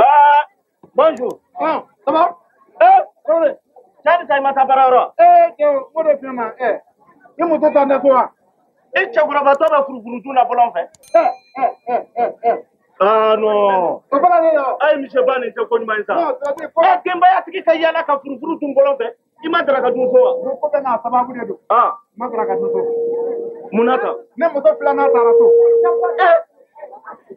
Ah, bonjour. Ah, ça va? Eh, cɛ sa i ma taa baarayɔrɔ? Eh, cɛ, n ko de f'i ma, eh, ni muso ta tɛ so wa? I cɛkɔrɔbatɔ bɛ furufuru dun na bɔlɔn fɛ. Eh, eh, eh, eh, eh. Ah non. O fana ne yɔ. Ayi, misiba, nin tɛ ko ɲuman ye sa. Non, c'est-à-dire ko. Ɛ, denbayatigi ka yaala ka furufuru dun bɔlɔn fɛ, i ma daraka dun so wa? Ko bɛɛ n'a sababu de don. Ah. N ma daraka dun so. Mun na tan? Ne muso filanan taara so. Ɛ,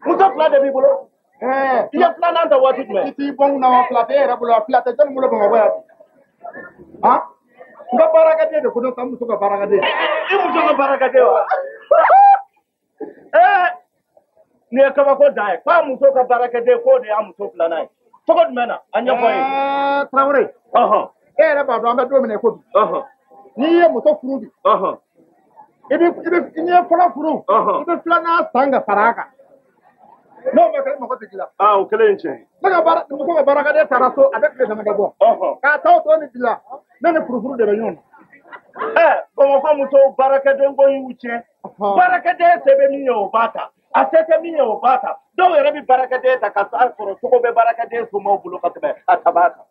muso fila de b'i bolo? Eh. I ye filanan ta waati jumɛn? I t'i bɔ n kunna wa, fila tɛ e yɛrɛ bolo wa, fila tɛ jɔnni bolo Bamakɔ yan bi? Han? N ka baarakɛden de ko don sa, n muso ka baarakɛden. I muso ka baarakɛden wa? Ee, nin ye kabako dan ye, k'a muso ka baarakɛden, k'o de y'a muso filanan ye. Cogo jumɛn na? A ɲɛfɔ n ye. Ɛɛ, Tarawele. Ɔhɔn. E yɛrɛ b'a dɔn an bɛ don min na i ko bi. Ɔhɔn. N'i ye muso furu bi. Ɔhɔn. I bɛ n'i ye fɔlɔ furu. Ɔhɔn. I bɛ filanan san ka fara a kan. N'o ma kɛ, i mago tɛ k'i la. Aa, o kɛlen ye tiɲɛ ye. Ne ka baara, muso ka baarakɛden taara so, a bɛ tile damadɔ bɔ. Ɔhɔn. K'a ta o tɔ ni bila, ne ni furufuru de bɛ ɲɔgɔn na. Ɛ, Bamakɔ musow baarakɛden ko y'u tiɲɛ. Baarakɛden se bɛ min ye, o b'a ta, a se tɛ min ye, o b'a ta. Dɔw yɛrɛ bɛ baarakɛden ta ka s'a sɔrɔ cogo bɛ baarakɛden somaw bolo ka tɛmɛ a tabaa kan.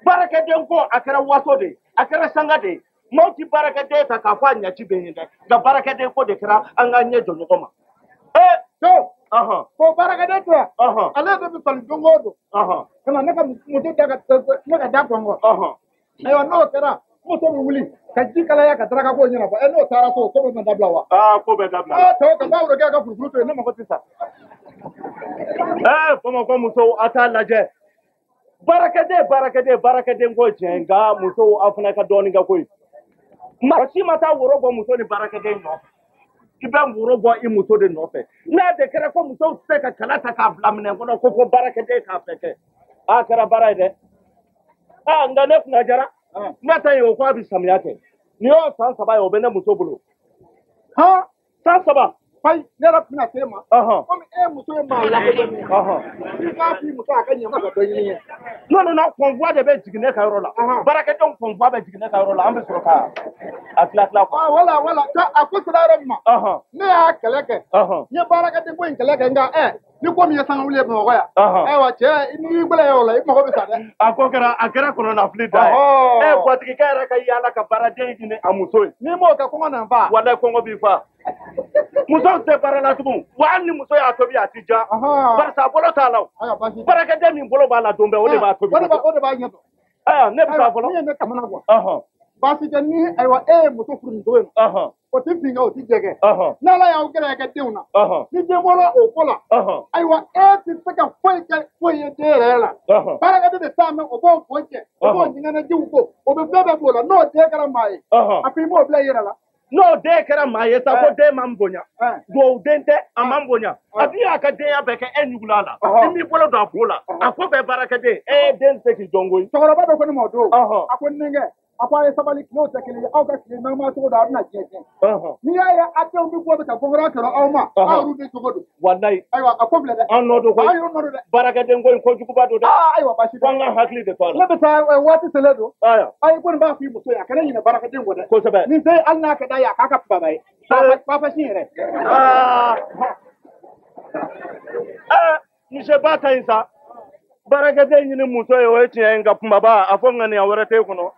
Baarakɛden ko, a kɛra waso de ye, a kɛra sanga de ye, maaw ti baarakɛden ta k'a fɔ a ɲaci bɛ yen dɛ, nka baarakɛden ko de kɛra an ka ɲɛ jɔ ɲɔgɔn ma. Ee. So. Ɔhɔn. Ko baarakɛden tɛ. Ɔhɔn. Ale de bɛ fali don o don. Ɔhɔn. Ka na ne ka muso da ka ne ka da kɔnkɔn. Ɔhɔn. Ayiwa, n'o kɛra, muso bɛ wuli ka ji kalaya ka daraka ko ɲɛnabɔ. Ɛ, n'o taara so, ko bɛ ma dabila wa? Aa, ko bɛ dabila. Aa, tɔw ka b'a wolo kɛ ka furufuru to yen, ne mago tɛ sa. Ɛɛ, Bamakɔ musow, a t'a lajɛ, baarakɛden, baarakɛden, baarakɛden ko tiɲɛ, nka musow, aw fana ka dɔɔnin kɛ koyi. Maa si ma taa woro bɔ muso ni baarakɛden nɔfɛ, i bɛ woro bɔ i muso de nɔfɛ. N'a de kɛra ko musow tɛ se ka kala ta k'a bila minɛn kɔnɔ ko fo baarakɛden k'a fɛ kɛ, a kɛra baara ye dɛ. Aa, nka ne kunna jara, ne ta ye o ko a bɛ samiya kɛ, nin y'o san 3 ye, o bɛ ne muso bolo. Han? San 3. Fayi, ne yɛrɛ tɛna se ma. Ɔhɔn. Komi e muso ye maa lakodɔnnen ye. Ɔhɔn. I k'a f'i muso a ka ɲɛ ka dɔ ɲini ye. Non, non, non, convoi de bɛ jigin ne ka yɔrɔ la. Baarakɛdenw convoi bɛ jigin ne ka yɔrɔ la, an bɛ sɔrɔ ka a tila tila quoi. Ah, wala wala, ka a ko sera yɔrɔ min ma. Ɔhɔn. Ne y'a kɛlɛ kɛ. Ɔhɔn. N ye baarakɛden ko in kɛlɛ kɛ, nka ɛ, ni ko min ye sangawuli ye Bamakɔ yan. Ɔhɔn. Ayiwa cɛ, n'i y'i gbɛlɛ o la, i mago bɛ sa dɛ. A ko kɛra, a kɛra kɔnɔnafili da ye. Ɔhɔn. Ɛ, gwatigikɛ yɛrɛ ka yaala ka baaraden ɲini a muso ye. N'i m'o kɛ, kɔngɔ na n fa. Walayi, kɔngɔ b'i fa. Musow tɛ baara la tugun wa, hali ni muso y'a tobi, a ti ja. Ɔhɔn. Barisa a bolo t'a la o. Ayiwa, baasi tɛ. Baarakɛden min bolo b'a la don bɛɛ, o de b'a tobi. O de b'a ɲɛ dɔn. Ayiwa, ne bɛ taa fɔlɔ. Min ye ne kamana gan. Ɔhɔn. Baasi tɛ, ni ayiwa e ye muso furu nin cogo in na. Ɔhɔn. O ti fin kɛ, o ti jɛ kɛ. Ɔhɔn. N'Ala y'aw gɛrɛ kɛ denw na. Ɔhɔn. Ni den bɔra o ko la. Ɔhɔn. Ayiwa, e ti se ka foyi kɛ foyi ye den yɛrɛ la. Ɔhɔn. Baarakɛden de t'a mɛn, o b'o ko jɛ, o b'o ɲɛgɛnɛjiw ko, o bɛ fɛn bɛɛ b'o la, n'o den kɛra maa ye. Ɔhɔn. A fɔ i m'o bila i yɛrɛ la. N'o den kɛra maa ye sa, ko den man bonya, duwawu den tɛ, a man bonya, a dun y'a ka denya bɛɛ kɛ e ɲugula la, i m'i bolo don a bo la, a ko bɛɛ baarakɛden e den tɛ se k'i dɔn koyi. Cɛkɔrɔba dɔ ko ne ma o don. Ɔhɔn. A ko n denkɛ, a ko a ye sabali, tilew tɛ kelen ye, aw ka tile n'aw ma cogo dɔn, a bɛna diɲɛ tiɲɛ. Ɔhɔn. N'i y'a ye a denw bɛ bɔ bɛ ka gɔngɔrɔ kɛrɛ aw ma, Ɔhɔn. aw yɛrɛw de cogo don. Walayi. Ayiwa, a ko filɛ dɛ. An nɔ don koyi. Aw yɛrɛw nɔ don dɛ. Baarakɛden ko in kojuguba don dɛ. Aa, ayiwa, baasi tɛ. Fo an ka hakili de to a Ne la. bɛ taa, waati selen don. Ayiwa. Ayi, ko nin b'a f'i muso ye, a kana ɲinɛ baarakɛden kɔ dɛ. Kosɛbɛ. Nin tɛ, hali n'a ka d'a ye, a k'a ka baba ye. Papa sin yɛrɛ. Aa. Ɛɛ, misiba ka ɲi sa. Baarakɛden ɲini muso ye, o ye tiɲɛ ye, nka kunbaba, a fɔ ŋaniya wɛrɛ t'e kɔnɔ.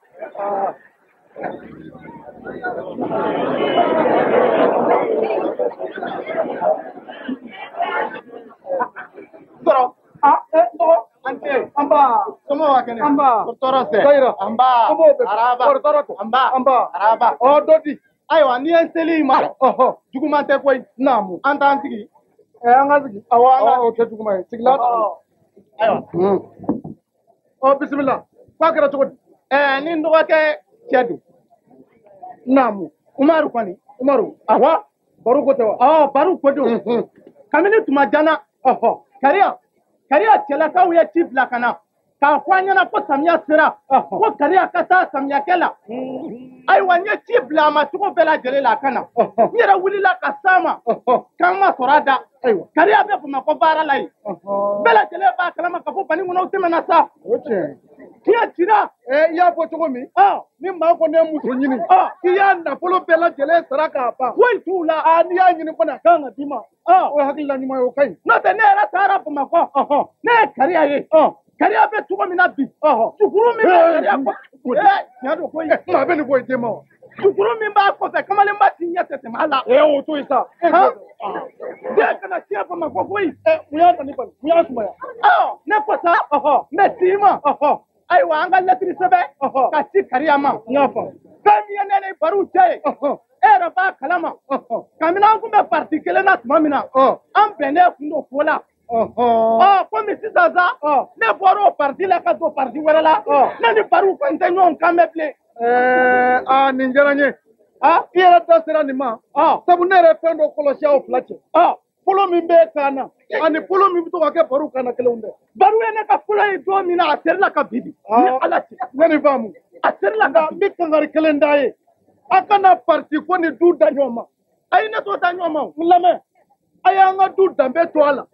Sɔrɔ. Ah, eh, dɔgɔ. An tɛ. An ba. Somɔgɔw ka kɛnɛ? An ba. Tɔɔrɔ tɛ. Dayira. An ba. An b'o bɛɛ. Araba. Kɔri tɔɔrɔ tɛ. An ba. An ba. Araba. Ɔ, dɔ di. Ayiwa, n'i ye seli in ma. Ɔhɔ. Juguman tɛ koyi. Naamu. An t'an sigi. Ɛ, an ka sigi. Awɔ, an ka Ɔ, o tɛ juguman ye. Sigila. Ayiwa. Ɔ, bisimila. K'a kɛra cogo di? Ɛɛ, ni n dɔgɔkɛ cɛ don. Naamu. Umaru kɔni. Umaru. Awɔ. Baro ko tɛ wa? Ɔ, baro ko don. Kabini tuma janna. Ɔhɔ. Kariya. Kariya cɛlakaw ye ci bila ka na. K'a fɔ an ɲɛna ko samiya sera. Ko Kariya ka taa samiyakɛ la. Ayiwa, n ye ci bila a ma cogo bɛɛ lajɛlen la, a ka na. N yɛrɛ wulila ka s'a ma. K'an ma sɔrɔ a da. Ayiwa. Kariya bɛ Bamakɔ baara la yen. Ɔhɔ. Bɛɛ lajɛlen b'a kalama k'a fɔ bani kɔnɔw tɛmɛna sa. O tiɲɛ. Tiɲɛ cira. I y'a fɔ cogo min. Ni maa kɔni ye muso ɲini. K'i y'a nafolo bɛɛ lajɛlen sara k'a ban. Foyi t'u la. N'i y'a ɲini kɔni a kan ka d'i ma. O ye hakilina ɲuman ye, o ka ɲi. N'o tɛ ne yɛrɛ taara Bamakɔ. Ne ye Kariya ye. Kariya bɛ cogo min na bi. Jukuru min bɛ Kariya kɔ. Tiɲɛ don koyi. Maa bɛ nin ko in den ma wa. Jukuru min b'a kɔfɛ kamalenba ti ɲɛ tɛ tɛmɛ a la. O to yen sa. Den kana tiɲɛ Bamakɔ koyi. Mun y'a nani bali? Mun y'a sumaya? Ne ko sa. N bɛ t'i ma. Ayiwa an ka lɛtiri sɛbɛn ka ci Kariya ma. N y'a faamu. Fɛn min ye ne ni Bariw cɛ ye. E yɛrɛ b'a kalama. Kabini an tun bɛ parti kelen na tuma min na. An bɛnnen kun don ko la. Komi sisan sa. Ne bɔra o parti la ka don parti wɛrɛ la. Ne ni Bariw kɔni tɛ ɲɔgɔn kan mɛn bilen. Nin diyara n ye. I yɛrɛ da sera nin ma. Sabu ne yɛrɛ fɛn dɔ kɔlɔsi aw fila cɛ. Fɔlɔ min bɛ kan na ani fɔlɔ min bɛ to ka kɛ Bariw kan na kelenw dɛ. Bariw ye ne ka fɔlɔ ye don min na a seri la ka bi bi. Ni Ala cɛ. Ne nin faamu. A seri la ka bi. N bɛ kankari kelen d'a ye. A kana parti ko ni du da ɲɔgɔn ma. Ayi ne t'o da ɲɔgɔn ma o. N lamɛn. A y'an ka du danbe to a la.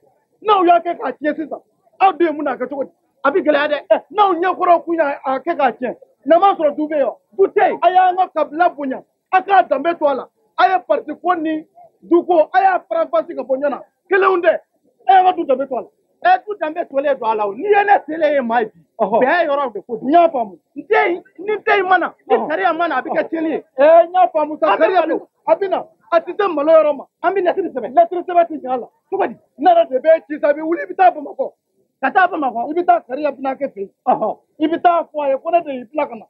N'aw y'a kɛ k'a tiɲɛ sisan, aw den mun n'a kɛ cogo di? A bɛ gɛlɛya dɛ. N'aw ɲɛkɔrɔ kun y'a kɛ k'a tiɲɛ. N'a ma sɔrɔ du bɛ yen wa? Du tɛ yen. A y'an ka kabila bonya. A k'a danbe to a la. A ye parti ko ni du ko a y'a faranfasi ka bɔ ɲɔgɔn na. Kelenw tɛ. A y'an ka du danbe to a la. Du danbe tolen don a la o. N'i ye ne selen ye maa bi. Bɛn yɔrɔ de ko don. N y'a faamu. N den ni den in ma na, ni Kariya ma na a bɛ kɛ tiɲɛni ye. N y'a faamu sa. Kariya don. A bɛ na. A tɛ se malo yɔrɔ ma. An bɛ lɛtiri sɛbɛn. Lɛtiri sɛbɛn tɛ ɲɛ a la. Cogo di? Ne yɛrɛ de bɛ ci sa, i bɛ wuli i bɛ taa Bamakɔ. Ka taa Bamakɔ. I bɛ taa Kariya binaakɛ fɛ yen. I bɛ taa fɔ a ye ko ne de y'i bila ka na.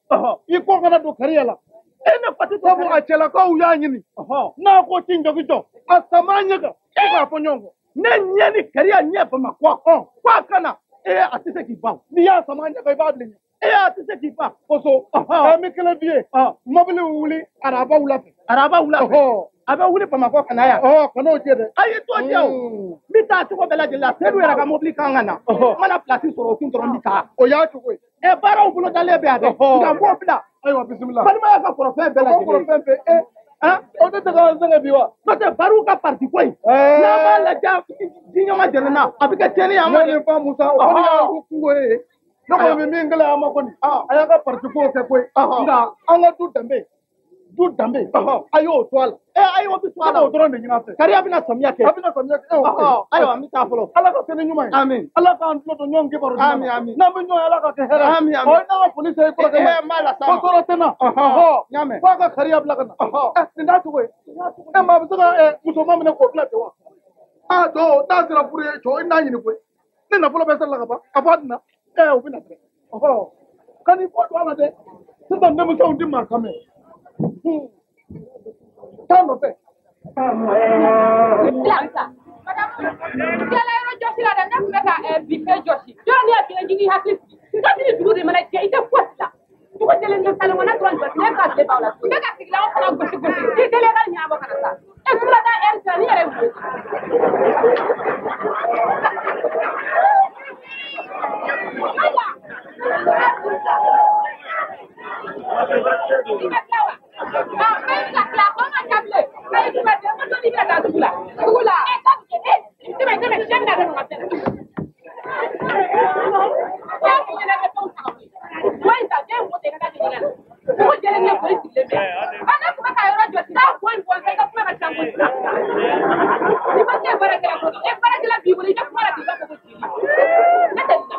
I ko kana don Kariya la. E ne fa tɛ sabu a cɛlakaw y'a ɲini. N'a ko ti njɔki jɔ, a sama ɲɛ kan fo k'a fɔ ɲɔgɔn kɔ. Ne ɲɛ ni Kariya ɲɛ Bamakɔ. Ko a ka na. A tɛ se k'i ban. N'i y'a sama ɲɛ kan i b'a bilen. A tɛ se k'i ban. Koso. N bɛ kelen f'i ye. Mobili bɛ wuli araba wula fɛ. Araba wula fɛ. A bɛ wuli Bamakɔ ka na yan. Ka n'o jɛ dɛ. A y'i t'o jɛ o. N bɛ taa cogo bɛɛ lajɛlen la. Sedu yɛrɛ ka mobili kan ka na. N mana pilasi sɔrɔ o kun dɔrɔn n bɛ taa. O y'a cogo ye. Baaraw bolo dalen bɛ yan dɛ. Nka n b'o bila. Ayiwa bisimila. Balimaya ka kɔrɔ fɛn bɛɛ lajɛlen ye. O ka kɔrɔ fɛn bɛɛ. O tɛ ka sɛgɛn bi wa? N'o tɛ Bariw ka parti ko in. N'an b'a lajɛ diɲɛma jɛnɛ na a bɛ kɛ tiɲɛni ye an ma. Ne nin faamu sa o kɔni y'a kungo ye. Ne kɔni bɛ min gɛlɛya an ma kɔni. A y'an ka parti ko kɛ koyi. Nka an ka du danbe. Du danbe. A y'o to a la. Ayi o bɛ to a la. O dɔrɔn de ɲini a fɛ. Kariya bɛna samiya kɛ. A bɛna samiya kɛ. Ayiwa n bɛ taa fɔlɔ. Ala ka kɛ ni ɲuman ye. Amin. Ala k'an tulo don ɲɔgɔn kibaru. Amin amin. N'an bɛ ɲɔgɔn ye Ala ka kɛ hɛrɛ ye. Amin amin. Ɔ n'an ka foli sera i kɔrɔkɛ ma. N b'a las'a ma. Ko tɔɔrɔ tɛ n na. N y'a mɛn. F'a ka Kariya bila ka na. Nin t'a cogo ye. Maa bɛ se ka muso ma minɛ k'o bila ten wa? Dɔw n'a sera furu ye cɛ i n'a ɲini koyi. Ni nafolo bɛɛ sera la ka ban a fɔ a tɛna. O bɛ na dɛ. Ka n'i kɔ don a la dɛ. Sisan denmisɛnw tɛ maa kan mɛn. Taa nɔfɛ. Kɛlɛ yɔrɔ jɔsi la dɛ, ne tun bɛ ka bife jɔsi. Yɔrɔ ne ye bilen jigi hakili sigi. N ka sini dugu de mana jɛ, i tɛ fosi la. Dugu jɛlen don salon kɔnɔ dɔrɔn jɔsi, ne bɛ ka tile ban o la. N bɛ ka sigilanw fana gosi gosi. I teliya ka ɲɛnabɔ ka na sa. Sugu la taa ɛri sera, ni yɛrɛ ye wuli. Ayiwa. I bɛ tila wa? N bɛ ka tila, ko n ka ca bilen. Ayi, kuma tɛ, n ko jɔnni bɛna taa sugu la? Sugu la. Tɛmɛ, tɛmɛ, sɛ bɛna kɛ ɲɔgɔn fɛ. Cɛ min ɲɛna bɛ fɛnw ta ka bɔ yen. Bɔ yen sa, den wo tɛ ka taa ɲɛgɛn na. Dugu jɛlen ɲɛ boli sigilen bɛ. Ne tun bɛ ka yɔrɔ jɔsi, taa bɔ yen bɔ i ka kuma ka ca kojugu. Ni ma se baarakɛla ko don, baarakɛla b'i bolo, i bɛ kuma la k'i b'a fɔ ko jeli. Ne tɛ nin na.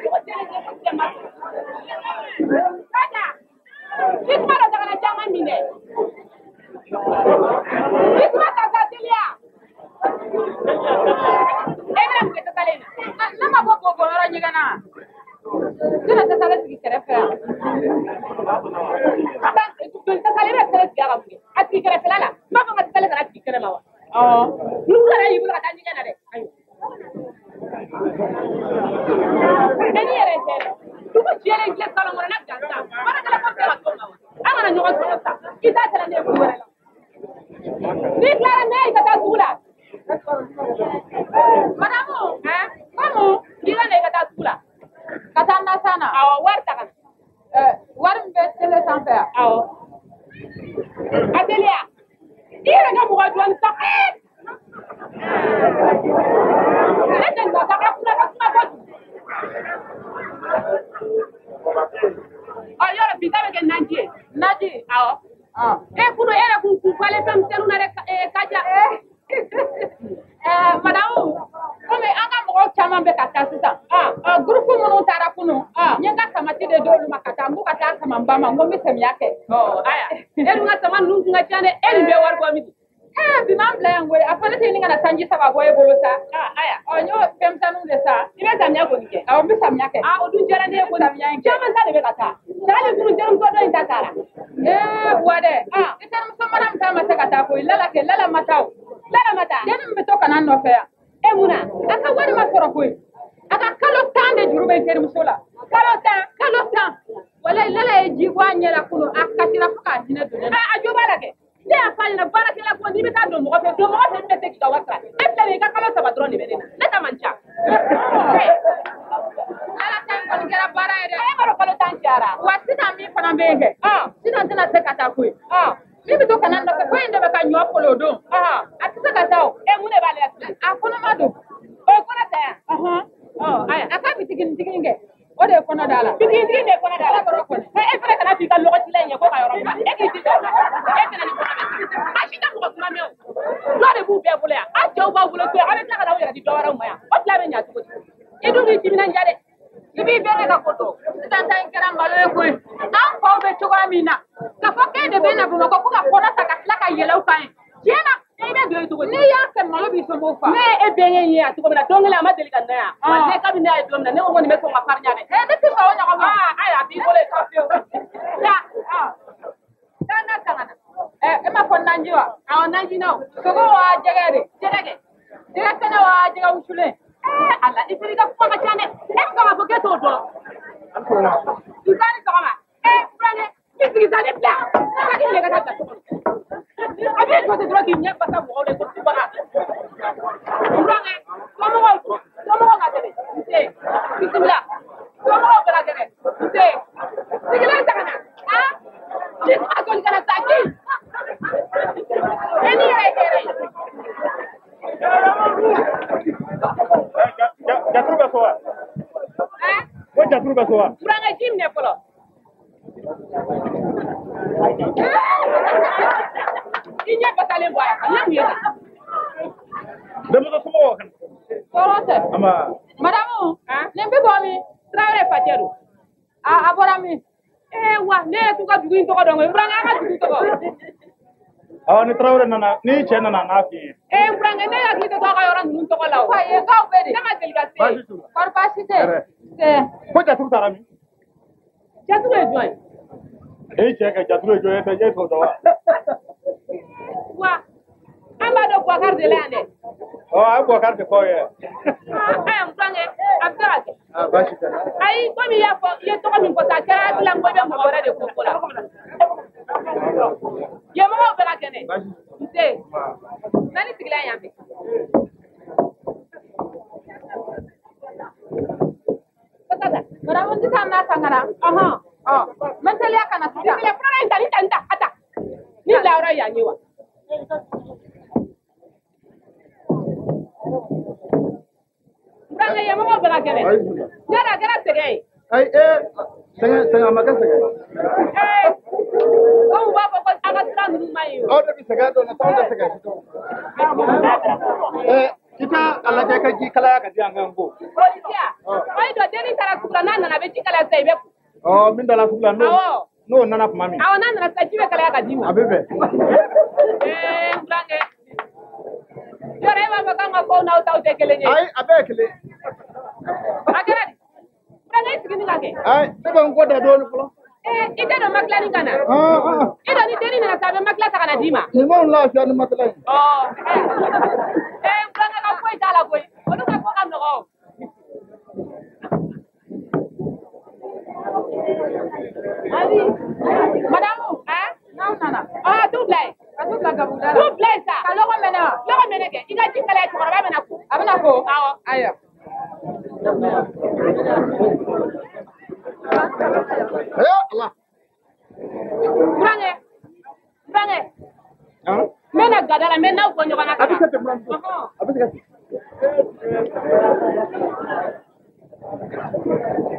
Dugu jɛlen ɲɛ ko cɛ ma sɔrɔ. Kaja, i kuma dɔ tagala caman min dɛ. I kuma ta sa teliya. E bɛna mun kɛ tasalen na? Ne ma bɔ bɔbɔ yɔrɔ ɲɛgɛn na. Ne na tasalen sigi kɛrɛfɛ yan. Tasalen bɛ sigi a ka mun kɛ? A sigi kɛrɛfɛla la. N b'a fɔ n ka tasalen kana sigi kɛnɛ ma wa? N'u yɛrɛ y'i bolo ka taa ɲɛgɛn na dɛ. Ayiwa. E ni yɛrɛ tɛ. Dugu jɛlen tile salon kɔnɔ na gansan. Baarakɛla ko tɛ ka t'o ma wa? An kana ɲɔgɔn sɔrɔ sa. I t'a kɛra ne ye ko wɛrɛ la. N'i tilara ne ye i ka taa sugu la. Madamu, komu k'i ka na i ka taa sugu la. Ka taa nasan na. Awɔ, wari ta ka na. Wari min bɛ tele sanfɛ yan. Awɔ. A teliya. I yɛrɛ ka mɔgɔ dɔɔni sa. Ne tɛ nin ta ka kuma ka kuma Ɔ yɔrɔ bi ta bɛ kɛ naji ye. Naji? Awɔ. E kunu e yɛrɛ kun falen fɛn misɛnninw na dɛ Kaja. Madamu, komi an ka mɔgɔw caman bɛ ka taa sisan. Gurupu minnu taara kunun, n ye n ka tamati de d'olu ma ka taa, n k'u ka taa sama n ba ma, n ko n bɛ samiya kɛ. Aya, e dun ka sama ninnu kun ka ca dɛ, e nin bɛɛ wari bɔ min? Bi m'an bila yan koyi, a fɔ ne tɛ ɲini ka na sanji saba bɔ e bolo sa. Aya. N y'o fɛnmisɛnninw de sa. I bɛ samiya kɔni kɛ? Awɔ, n bɛ samiya kɛ. O dun diyara ne ye koyi. Samiya in kɛ. Caman ta de bɛ ka taa. Hali kunun terimuso dɔ in ta taara. Wa dɛ. I terimuso mana min ta ma se ka taa koyi, Lala kɛ, Lala ma taa o. Lala ma taa? Denni min bɛ to ka na n nɔfɛ yan. E mun na? A ka wari ma sɔrɔ koyi. A ka kalo 10 de juru bɛ n terimuso la. Kalo 10? Kalo 10. Walayi Lala ye ji bɔ a ɲɛ la kunun, a kasira fo k'a hinɛ don ne la. A jo b'a la kɛ. Ne y'a f'a ɲɛna baarakɛla ko n'i bɛ taa don mɔgɔ fɛ, don mɔgɔ fɛ min bɛ se k'i ka wari sara. E filɛ nin ye, i ka kalo 3 dɔrɔn de bɛ ne na. Ne ta man ca. Lala ta in kɔni kɛra baara ye dɛ. E b'a dɔn kalo 10 cayara. Wa sisan min fana bɛ yen kɛ. Sisan tɛna se ka taa koyi. Min bɛ to ka na n nɔfɛ, ko in de bɛ ka ɲɔ kolo o don. A tɛ se ka taa o. E mun de b'ale la sisan? A kɔnɔma don. O ye kɔnɔ ta yan? Aya. A ka bitiginitigi kɛ. O de ye kɔnɔ da la. Bitiginitigi de ye kɔnɔ da la. Kɔrɔ kɔni. E fana kana f'i ka lɔgɔcila in ye ko ka yɔrɔ bila. E k'i jija o la. E fana ni kɔnɔ bɛ sigi. A si tɛ mɔgɔ kuma mɛn o. Dɔ de b'u bɛɛ bolo yan. A cɛw b'aw bolo to yan. Aw bɛ tila ka n'aw yɛrɛ di dɔ wɛrɛw ma yan. O tila bɛ ɲa cogo di? I dun k'i timinandiya dɛ. I b'i bɛɛ de ka ko dɔn. Sisan ta in kɛra malo ye koyi. An faw bɛ cogoya min na, k'a fɔ k'e de bɛ na Bamakɔ ko ka kɔnɔ ta ka tila ka yɛlɛ u kan ye. Tiɲɛ na. I bɛ don yen cogo di? N'i y'a fɛ malo b'i somɔgɔw fa. Ne ye e bɛnkɛ in ye yan cogo min na, don kelen a ma deli ka na yan. Wa ne kabini ne y'a ye don min na, ne ko nin bɛ sɔn ka farinya dɛ. Ne tɛ sɔn o ɲɔgɔn ma. Ayiwa a b'i bolo yen fiyewu. Taa. Taa na san ka na. E ma fɔ naji wa? Awɔ, naji na o. Sogo wa jɛgɛ de? Jɛgɛ kɛ. Jɛgɛ kɛnɛ wa jɛgɛ wusulen? Ala, i fana ka kuma ka ca dɛ. E bɛ sɔn k'a fɔ k'e t'o dɔn. Nka ni sɔgɔma. Burankɛ, i sigi sa ne bila. Ne ka k'i minɛ ka taa bila so kɔnɔ. A b'i jɔ ten dɔrɔn k'i ɲɛ basa mɔgɔw la ko subaga. Burankɛ, somɔgɔw ka kɛnɛ. Nse, bisimila. Somɔgɔw bɛɛ ka kɛnɛ. Nse, sigilen ta ka na. Ji kuma soli ka na sa ji. E ni yɛrɛ ye hɛrɛ ye. Jaturu bɛ so wa? Ko jaturu bɛ so wa? Burankɛ ji minɛ fɔlɔ. I ɲɛ basalen bɔ a la, n ye mun ye tan? Denmuso somɔgɔw ka na. Tɔɔrɔ tɛ. Ama. Madamu, nin bɛ bɔ min? Tarawele facɛ don. A bɔra min? Wa ne yɛrɛ t'u ka dugu in tɔgɔ dɔn koyi. Burankɛ, an ka dugu tɔgɔ. Awɔ, ni Tarawele nana, ni cɛ nana a n'a f'i ye. Burankɛ, ne hakili tɛ to aw ka yɔrɔ ninnu tɔgɔ la o. Fa yenkaw bɛ de. Ne ma deli ka se. Baasi t'u la. Kɔri baasi tɛ. Hɛrɛ. Se. Ko jaturu taara min? Jaturu ye jɔn ye? E cɛ kɛ jaturu ye jɔn ye, e t'o dɔn wa? Wa an b'a dɔn Boubacar de la yan dɛ. A ye Boubacar de fɔ aw ye. Ayiwa Burankɛ, a bɛ se ka kɛ. Baasi tɛ. Ayi, komi i y'a fɔ, i ye tɔgɔ min fɔ sa, a kɛra hakili la ko i bɛ mɔgɔ wɛrɛ de ko ko la. Yen mɔgɔw bɛɛ ka kɛnɛ. Nse, na ni sigila yan fɛ. Madamu, sisan n'a san ka na. N bɛ teliya ka na sisan. Bisimilah, filanan in ta, nin ta, nin ta, a ta. Nin bila yɔrɔ ye yan ye wa? Burankɛ, yen mɔgɔw bɛɛ ka kɛnɛ. Yala a kɛra sɛgɛn ye. Ayi, sɛgɛn a ma kɛ sɛgɛn. Komi u b'a fɔ ko a ka sira ninnu man ɲi o. Aw de bɛ sɛgɛn dɔn, t'anw tɛ sɛgɛn. I t'a a lajɛ ka ji kalaya ka di an kan ko. Polisiya, ayi dɔ dennin taara sugu la, n'a nana a bɛ ji kalaya sisan i bɛ ko. Min dala sugu la n'o nana tuma min. Awɔ, n'a nana sisan ji bɛ kalaya ka d'i ma. A bɛ bɛn. Burankɛ. Yɔrɔ e b'a fɔ k'an ka kow n'aw taw tɛ kelen ye. Ayi, a bɛɛ ye kelen. A kɛra di? Burankɛ, i sigi ni ka kɛ. Ayi, ne bɛ n kɔ da dɔɔnin fɔlɔ. I tɛ don makilani ka na. I dɔn ni dennin nana sa, a bɛ makila ta ka na d'i ma. Nin m'anw lafiya ni makila ye. Burankɛ ka foyi t'a la koyi. Olu ka ko ka nɔgɔn. Madamu, n'aw nana. T'u bila yen. Ka t'u bila gabugu da la. T'u bila yen sa. Ka lɔgɔ mɛnɛ wa? Lɔgɔ mɛnɛ kɛ. I ka ji kalaya, cɛkɔrɔba bɛna ko. A bɛna ko? Awɔ. Ayiwa. Ala. Burankɛ, Burankɛ. N bɛ na gada la, n bɛ n'aw bɔ ɲɔgɔn na ka na. A bɛ kɛ ten buramuso. A bɛ se ka ten.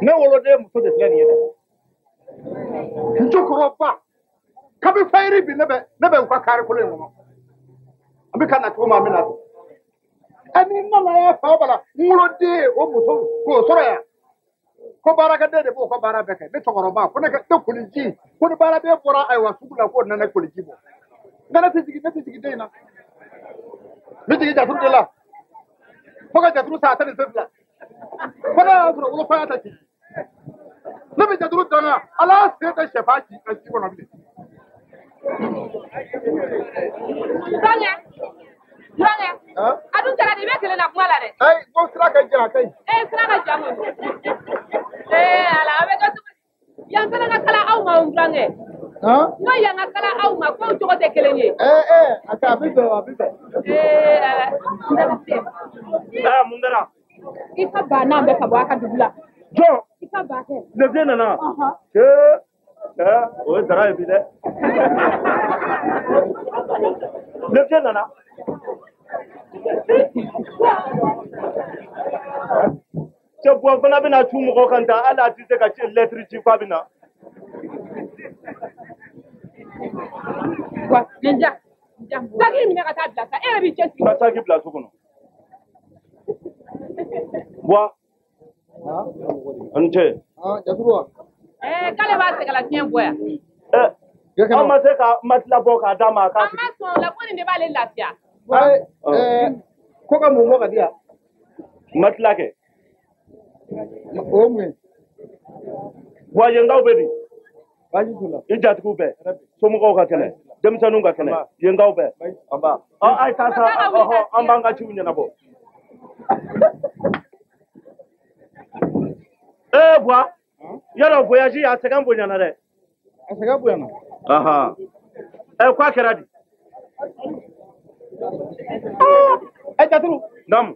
Ne woloden muso de filɛ nin ye dɛ. N cɛkɔrɔba kabi fayiri bi ne bɛ u ka kari kolon in kɔnɔ. An bɛ ka na cogo min an bɛ na ten. Ni n nana ye fa bala n woloden o muso k'o sɔrɔ yan. Ko baarakɛden de b'o ka baara bɛɛ kɛ. Ne cɛkɔrɔba ko ne ka ne koliji ko ni baaraden bɔra ayiwa sugu la k'o nana koliji bɔ. Nka ne tɛ jigin den in na. N bɛ jigin jaturu de la. Fo ka jaturu san a tɛ nin sen fila. Fo ne y'a sɔrɔ wolofaya tɛ ci. Ne bɛ jaturu danga ala sen tɛ sɛfan ci a ci kɔnɔ bilen. Burankɛ, a dun taara de i bɛ kelen na kuma la dɛ. Ayi, ko sira ka jan a ka ɲi. Ee sira ka jan koyi. Ee ala a bɛ kɛ cogo di? Yan fana ka kala aw ma o burankɛ. N ko yan ka kala aw ma kow cogo tɛ kelen ye. Ee a ka a bɛ bɛn a bɛ bɛn. Ee ala. Aa mun kɛra? I ka ba n'an bɛ ka bɔ a ka dugu la. Jɔn? I ka ba kɛ. Le vieux nana. Ee o ye dara ye bi dɛ. Le vieux nana. Cɛ buwa fana bɛna cu mɔgɔ kan tan hali a tɛ se ka lɛtiri ci f'a bɛ na. Wa nin ja saki minɛ ka taa bila sa e yɛrɛ b'i cɛsiri. Ka saki bila so kɔnɔ. Buwa. A ni ce. Jaturu wa. K'ale b'a sɛgɛn lafiɲɛ bɔ yan. An ma se ka matila bɔ k'a d'a ma a k'a sigi. An ma sɔn o la ko nin de b'ale lafiya. Ko ka mun bɔ ka di yan? Matila kɛ. O ye mun ye? Buwa yenkaw bɛ di? Baasi t'u la. I jatigiw bɛɛ, somɔgɔw ka kɛnɛ, denmisɛnninw ka kɛnɛ, yenkaw bɛɛ. Anba. A ye taa sa, an b'an ka ciw ɲɛnabɔ. Ee Buwa, yɔrɔ voyage a sɛgɛn bonyana dɛ. A sɛgɛn bonyana. K'a kɛra di? Jaturu. Naamu.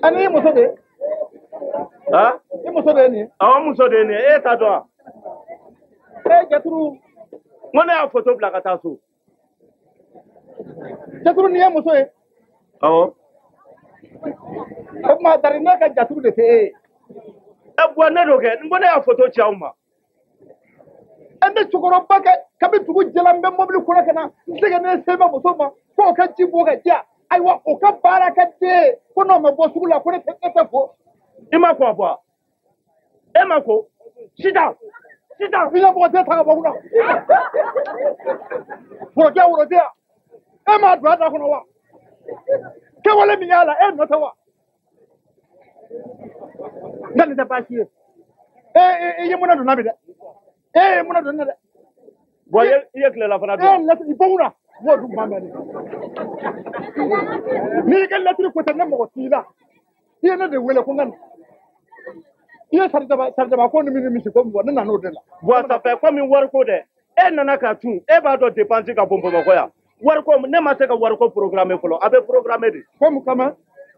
Ani i muso de ye? I muso de ye nin ye? Awɔ, n muso de ye nin ye. E t'a dɔn wa? Jaturu. N ko ne y'a foto bila ka taa so. Jaturu nin ye muso ye? Awɔ. O tuma dari ne ka jaturu de tɛ e ye. Buwa ne d'o kɛ. N ko ne y'a foto ci aw ma. Ne cɛkɔrɔba kɛ kabi dugu jɛla n bɛ mobili kɔnɔ ka na n sɛgɛnnen sen bɛ muso ma k'o ka ji bɔ ka di yan. Ayiwa o ka baara ka den ko n'o ma bɔ sugu la ko ne tɛ ko. I ma ko a Buwa? E ma ko? Sisan. I ka mɔgɔ tɛ ta ka bɔ kunna. Forokɛ worodiya. E m'a don a da kɔnɔ wa? Kɛwale min y'a la e nɔ tɛ wa? Nka nin tɛ baasi ye. E ye mun donna bi dɛ? E ye mun donna dɛ? Buwa i ye tilelafana dun. E lɛtiri bɔ kunna. N b'o dun kuma mɛn dɛ. N'i ka lɛtiri ko tɛ ne mɔgɔ t'i la. I ye ne de wele ko n ka na. I ye sarijaba ko ni min misi ko min fɔ ne nan'o de la. Buwa ça fait komi wariko dɛ. E nana ka tun e b'a dɔn dépense ka bon Bamakɔ yan. Wariko ne ma se ka wariko programme fɔlɔ a bɛ programme de. Ko mun kama?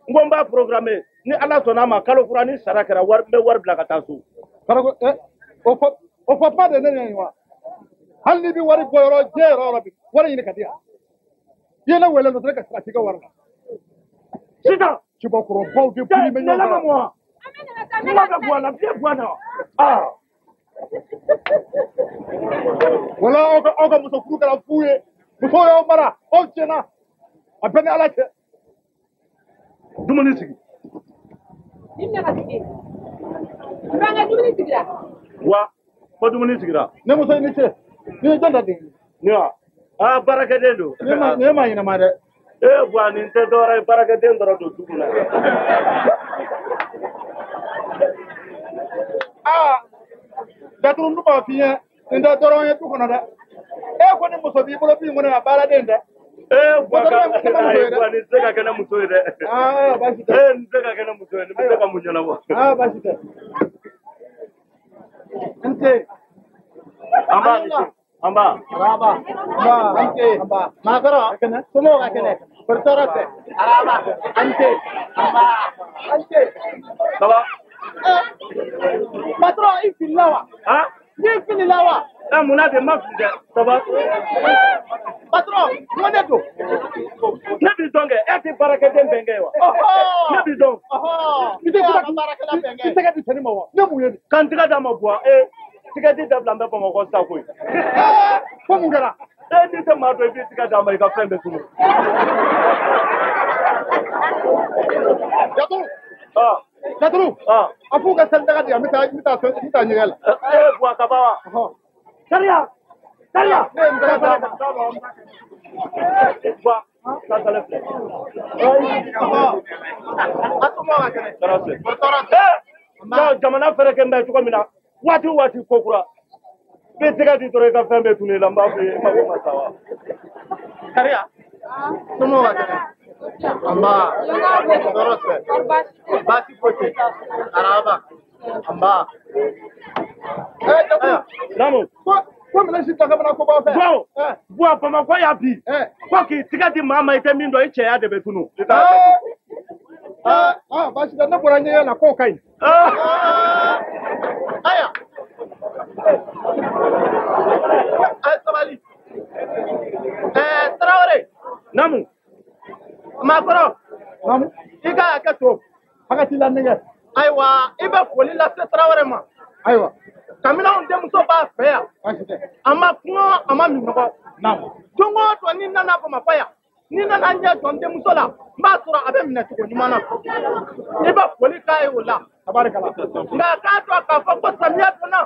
N ko n b'a programme ni Ala sɔnna a ma kalo kura ni sara kɛra wari n bɛ wari bila ka taa so. Karako o fɔ kuma de ne ɲɛ wa? Hali n'i bɛ wari bɔ yɔrɔ diɲɛ yɔrɔ yɔrɔ bi wari ɲini ka di yan. I ye ne wele dɔrɔn ka sira t'i ka wari la. Sisan. Cɛbakɔrɔbaw de buli bɛ ɲɔgɔn kan. Wa. Kuma bɛ bɔ a la fiye bɔ a la. Wala aw ka muso furu kɛra fu ye. Musow y'aw mara aw tiɲɛna a bɛɛ ni Ala cɛ. Dumuni sigi. Ni minɛ ka sigi. Burankɛ dumuni sigira. Wa ko dumuni sigira. Ne muso i ni ce. Ni ye jɔn ta den ye? Ni wa? Aa baarakɛden don. Nin ye maa ɲɛnama dɛ. Ee Buwa nin tɛ dɔwɛrɛ ye baarakɛden dɔrɔn don du kɔnɔ. Aa Jaturu n dun b'a f'i ye nin tɛ dɔrɔn ye du kɔnɔ dɛ. E ko ni muso b'i bolo bin kɔnɔ a baaraden dɛ. Ee Buwa nin tɛ se ka kɛ ne muso ye dɛ. Aa baasi tɛ. Ee nin tɛ se ka kɛ ne muso ye nin bɛ se ka mun ɲɛnabɔ. Aa baasi tɛ. N ce. An b'a ni ce. An b'a. Araba. An ba. An ce. Maakɔrɔ. Somɔgɔw ka kɛnɛ. Kɔri tɔɔrɔ tɛ. Araba. An ce. An ba. An ce. Ça va? Patron i filila wa? Han? N'i filila wa? Munna de ma fili dɛ. Ça va? Patron, n ko ne don. Ne b'i dɔn kɛ, e tɛ baarakɛden bɛnkɛ ye wa? Ne b'i dɔn. I tɛ kuma baarakɛla bɛnkɛ. I tɛgɛ di cɛnin ma wa? Ne mun ye nin? K'an tɛgɛ d'a ma Buwa. Tɛgɛ di dabila n bɛ Bamakɔ sa koyi. Ko mun kɛra? N'i tɛ maa dɔn i b'i tɛgɛ d'a ma i ka fɛn bɛɛ tunu. Jaturu. Jaturu. A f'u ka sali daga di yan n bɛ taa ɲɛgɛn la. Buwa ka ban wa? Kariya. Kariya. Ne ye n tɛgɛ d'a ma. Buwa. Ka filɛ. A somɔgɔw ka kɛnɛ. Tɔɔrɔ tɛ. Tɔɔrɔ tɛ. Jamana fɛrɛ kɛ n bɛ cogo min na waati o waati ko kura. I bɛ tɛgɛ di dɔrɔn i ka fɛn bɛɛ tunu i la n b'a fɔ i ye i mako ma sa wa. Kariya. Somɔgɔw ka kɛnɛ. Nba. Tɔɔrɔ tɛ. Baasi foyi tɛ. Araba. Nba. Jaturu. Naamu. Ko minɛn si ta ka bana ko b'aw fɛ. Buwa Bamakɔ yan bi. Ko k'i tɛgɛ di maa ma i tɛ min dɔn i cɛya de bɛ tunu. Baasi tɛ ne bɔra ɲɛgɛn na k'o ka ɲi. Aya. A ye sabali. Tarawele. Naamu. Maakɔrɔ. Naamu. I ka hakɛ to. Hakɛ t'i la nɛgɛ. Ayiwa i bɛ foli lase Tarawele ma. Ayiwa. Kabini anw denmuso b'a fɛ yan. A ma kɔngɔ a ma minɔgɔ. Don o don ni nana Bamakɔ yan ni nana ɲɛ jɔ n denmuso la n b'a sɔrɔ a bɛ minɛ cogo ɲuman na. I bɛ foli k'a ye o la. Nka k'a dɔn k'a fɔ ko samiya donna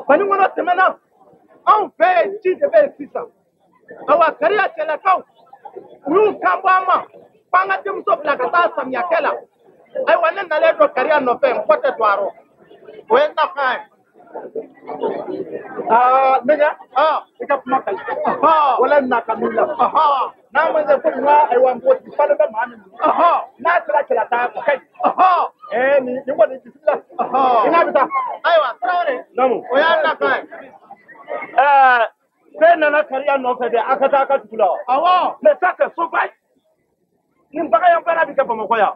banikɔnɔ tɛmɛna anw fɛ yen ji de bɛ yen sisan. Awa Kariya cɛlakaw u y'u kan bɔ an ma f'an ka denmuso bila ka taa samiyakɛ la. Ayiwa ne nalen don Kariya nɔfɛ n kɔ tɛ don a rɔ. O ye n nafa ye. Nɛgɛ i ka kuma ka ɲi. Wala n'a ka min la. N'a ma ɲɛ ko n ka ayiwa npogotigi falen bɛ maa min bolo. N'a sera cɛla taa o ka ɲi. Nin kɔni bisimila. I n'a bɛ taa. Ayiwa Tarawele. Naamu. O y'a nafa ye. Bɛɛ nana Kariya nɔfɛ dɛ a ka taa a ka dugu la. Awɔ. Mais ça c'est sauvage. Nin bagan yan baara bɛ kɛ Bamakɔ yan.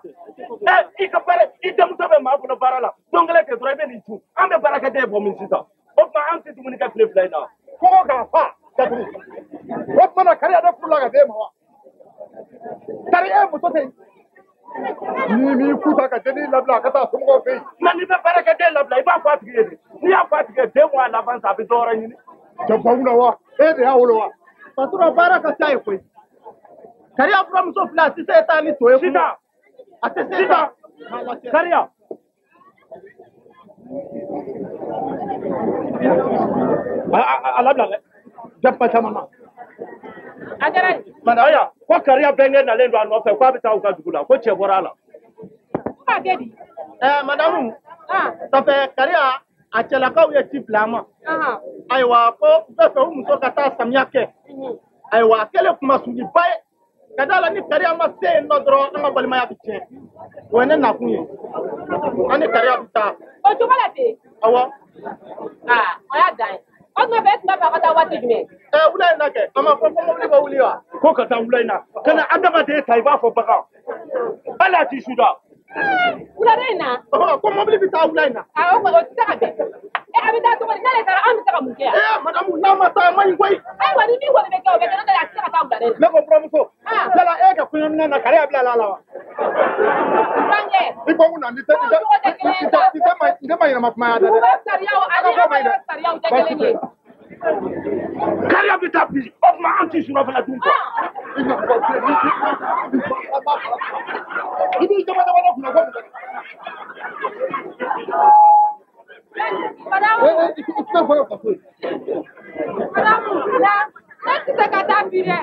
I ka baara i denmuso bɛ maa bolo baara la don kelen tɛ dɔrɔn i bɛ nin cun an bɛ baarakɛden bɔ min sisan o tuma an tɛ dumuni kɛ tile fila in na. Kɔngɔ k'a fa Jaturu. O tuma na Kariya de furula ka d'e ma wa? Tari e muso tɛ yen. N'i m'i ku ta ka dennin labila a ka taa somɔgɔw fɛ yen. Mais n'i bɛ baarakɛden labila i b'a fɔ a tigi ye de n'i y'a fɔ a tigi ye 2 mois à l'avance a bɛ dɔ wɛrɛ ɲini. Cɛ bɔ na wa? E de y'a wolo wa? Patron baara ka ca ye koyi. Kariya buramuso filɛ a tɛ se taa ni to ye. Sisan. A tɛ se sisan. Kariya. A labila dɛ. Jaba caman na. A kɛra di? Aya ko Kariya bɛnkɛ nalen don a nɔfɛ k'a bɛ taa u ka dugu la ko cɛ bɔra a la. Ko k'a kɛ di? Madamu. Ça fait Kariya a cɛlakaw ye ci bila a ma. Ayiwa ko u bɛ fɛ u muso ka taa samiya kɛ. Ayiwa a kɛlen kumasuliba ye. Ka d'a la ni Kariya ma se yen nɔ dɔrɔn an ka balimaya bɛ tiɲɛ. O ye ne nakun ye. An ni Kariya bɛ taa. O cogo la ten? Awɔ. O y'a dan ye. O tuma fɛ e tun b'a fɛ a ka taa waati jumɛn? Wula in na kɛ. A ma fɔ ko mobili bɛ wuli wa? Ko ka taa wula in na. Ka na adamaden ta i b'a fɔ bagan. Hali a t'i su da. Wulada in na? Ko mobili bɛ taa wula in na. Awɔ o tɛ se ka bɛn. A bɛ taa cogo di n'ale taara an bɛ se ka mun kɛ yan? Madamu n'a ma taa a man ɲi koyi. Ayiwa ni min kɔni bɛ kɛ o bɛ kɛ n'o tɛ a tɛ se ka taa wulada in na. Ne ko buramuso. Yala e ka kɔɲɔminɛn na Kariya bila la wa? Burankɛ. I ko n na n tɛ n tɛ ma yɛlɛma kuma ya dɛ. Duguba sariyaw ani an ka yɔrɔ sariyaw tɛ kelen ye. Kariya bɛ taa bi o tuma an tɛ surafana dun kɔ. I b'i dama dama ne kunna ko mun kɛ? Madamu. I tɛna fɔ ka so ye. Madamu ne tɛ se ka taa bi dɛ.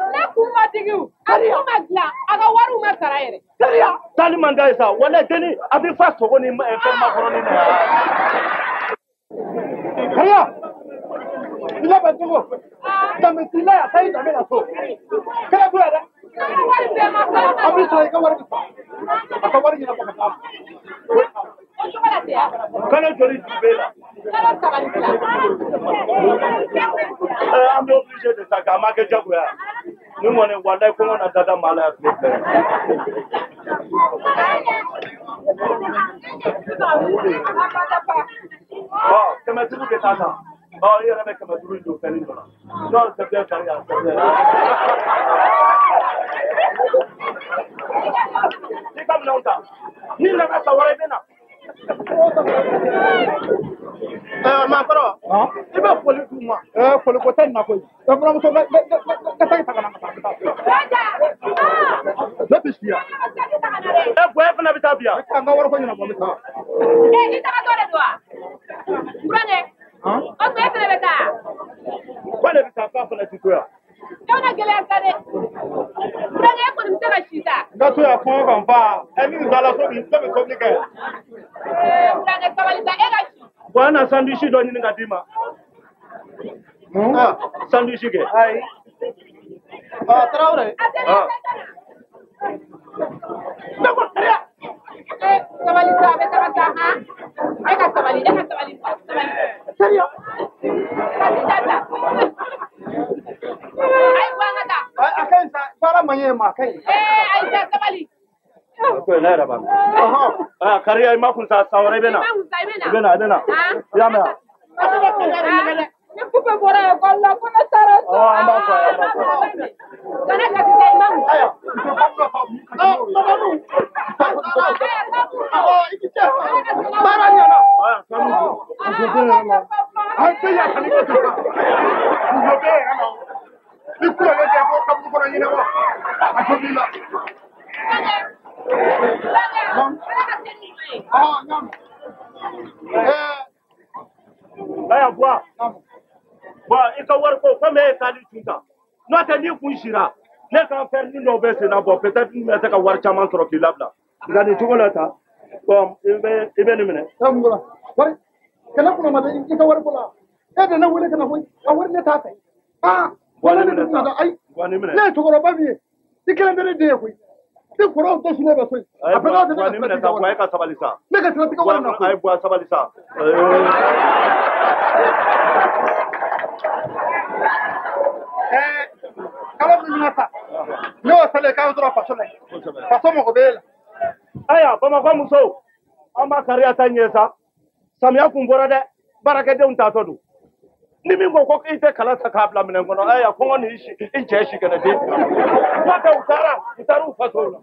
Ne kun ma digi o. A kun ma dilan a ka wariw ma sara yɛrɛ. Kariya taali man d'a ye sa walayi denni a bɛ fa sogo ni fɛn makɔrɔni na. Kariya i labɛn cogo danbe t'i la yan taa i danbe la so. Kɛlɛ to yan dɛ. Ne ka wari bɛɛ ma sara. A bɛ sara i ka wari bɛ sara. A ka wari ɲɛnabɔ ka d'a ma. O cogo la ten wa? Kalo joli juru b'e la? Kalo 3 ni tila. An bɛ obligé de sa kɛ a ma kɛ jagoya ye. Ni kɔni walayi kɔngɔ na dada maa la yan tile fila in. 500 de t'a ta. I yɛrɛ bɛ 500 don fɛnnin dɔ la. Non c'est bien Kariya c'est bien. I ka minɛnw ta. N'i nana san wɛrɛ i bɛ na. Maakɔrɔ, i bɛ foli d'u ma. Foli ko tɛ nin na koyi. Buramuso ka taa ta ka na ka taa. Ne bɛ si yan. Buwa e fana bɛ taa bi yan. N ka wari ko ɲɛnabɔ n bɛ taa. I tagatɔ de don wa? Burankɛ, o tuma e fana bɛ taa? K'ale bɛ taa k'a fana ti to yan. Aw na gɛlɛya sa dɛ. Burankɛ e kɔni bɛ se ka si sa. N ka to yan kɔngɔ ka n fa. Ni nin taara so bi ne bɛ tobili kɛ. Burankɛ sabali sa e ka si. Bon, an na sandwich dɔ ɲini ka d'i ma. Sandwich kɛ. Ayi. Tarawele. A teliya sa i ka na. Ne ko kariya. Sabali sa a bɛ taga sa han. E ka sabali e ka sabali sabali. Kariya. Ka si dabila. Ayi bɔ an ka taa. A ka ɲi sa baara ma ɲɛ ma a ka ɲi. Ayi sa sabali. Ko ne yɛrɛ b'a mɛn. Kariya i ma kun sa san wɛrɛ i bɛ na. I ma kun sa i bɛ na. I bɛ na i bɛ na. I y'a mɛn wa? Ni kupe bɔra ekɔli la ko ne taara so. An b'a fɔ a ye an b'a fɔ a ye. Kana kasi sa i ma kun. Ayiwa, baara ɲɛna. An tɛ yafa ni ko tɛ. Muso bɛ yɛrɛ la. Ni kulo bɛ jɛ ko kaburu kɔnɔ ɲinɛ wa? A jo b'i la. Ayiwa Buwa. Bon, i ka wari ko komi e ye taali cun ta. N'o tɛ n'i kun sira, ne ka fɛn dɔw bɛ sen na bɔn peut-être n bɛ se ka wari caman sɔrɔ k'i labila. Nka nin cogo la tan, bon i bɛ nin minɛ. Wari kɛlɛ kunna ma dɛ i ka wari ko la. E de ne wele ka na koyi, a wari ne t'a fɛ. Buwa nin minɛ sa. Ayi, Buwa nin minɛ. Ne ye cɛkɔrɔba min ye, i kelen tɛ ne den ye koyi. I kɔrɔw tɛ sinɛ bɛ so yen. A bɛɛ n'a tɛ Buwa nin minɛ sa, Buwa e ka sabali sa. Ne ka siratigɛ wari na koyi. Ayi Buwa sabali sa. Kalo min bɛna ta, ne y'o salen k'an sɔrɔ faso la yen. Faso mɔgɔ bɛ e la. Ayiwa Bamakɔ musow, an b'a kariya ta ɲɛ sa. Samiya kun bɔra dɛ, baarakɛdenw taatɔ don. Ni min ko ko i tɛ kala ta k'a bila minɛn kɔnɔ, ayiwa kɔngɔ ni i cɛ si kɛnɛ den. N'o tɛ u taara u faso la.